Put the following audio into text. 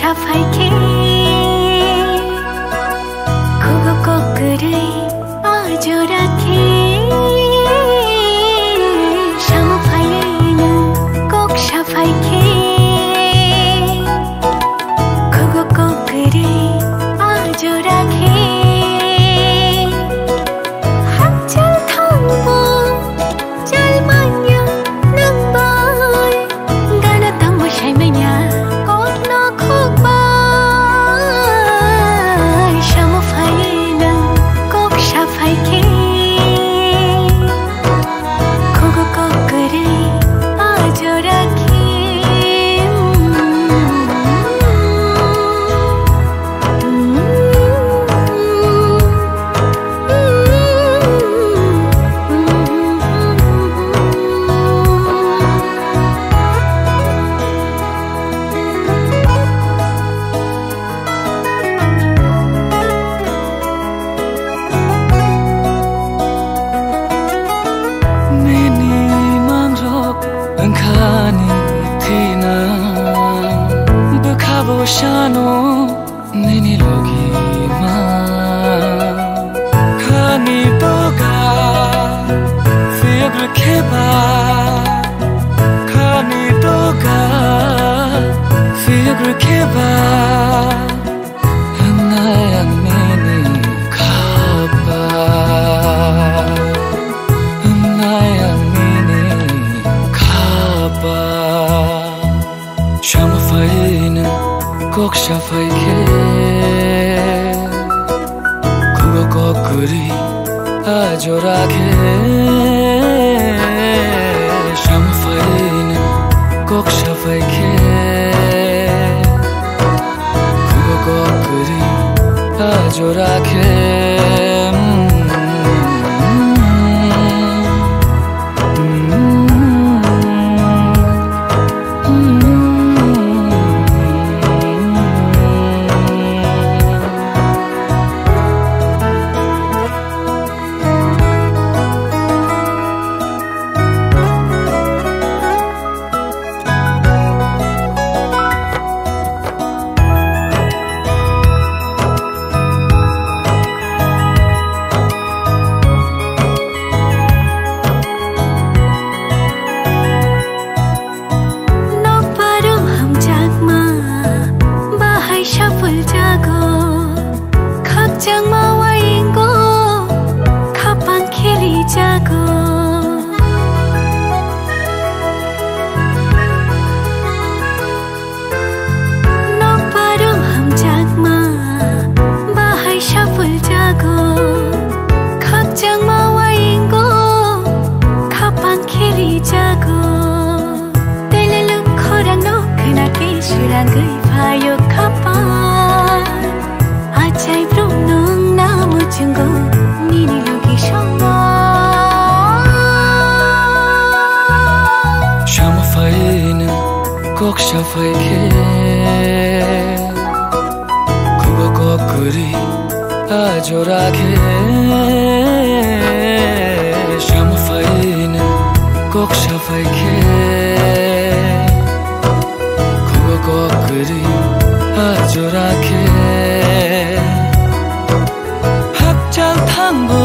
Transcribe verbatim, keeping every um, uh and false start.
Phai khe, khugo kok kwrwi a jora khe. Samo phaiwi nwng kok sa phai khe, khugo kok kwrwi a jora khe. Hakchal thangbo chal manya nwng bai. Gana tangbo sai manya kokno khukbai. Samo phaiwi nwng kok sa phai khe, khugo kok kwrwi a jora khe. Nini mangrok wngkhani thina, bwkhabo sano nini logi ma. Khani toga phiyok rwkheba, khani toga phiyok rwkheba. Hwnai ang nini khapa, hwnai ang nini khapa. Samo phai nwng kok sa phai khe, khugo kok kwrwi a jora khe. Samo phai nwng kok sa phai khe, khugo kok kwrwi a jora khe. Nokparo hamjakma bahai sapul jago, khakchangma waingo khapang kheli jago. Nokparo hamjakma bahai sapul jago, khakchangma waingo khapang kheli jago. Teleluk khorang no khna khe surangwi phaio khapang. Achai brum nwng na muchungo nini logi songma. Samo phai nwng kok sa phai khe, khugo kok kwrwi a jora khe. Samo phai nwng kok sa phai khe, khugo kok kwrwi a jora khe. Hakchal thangbo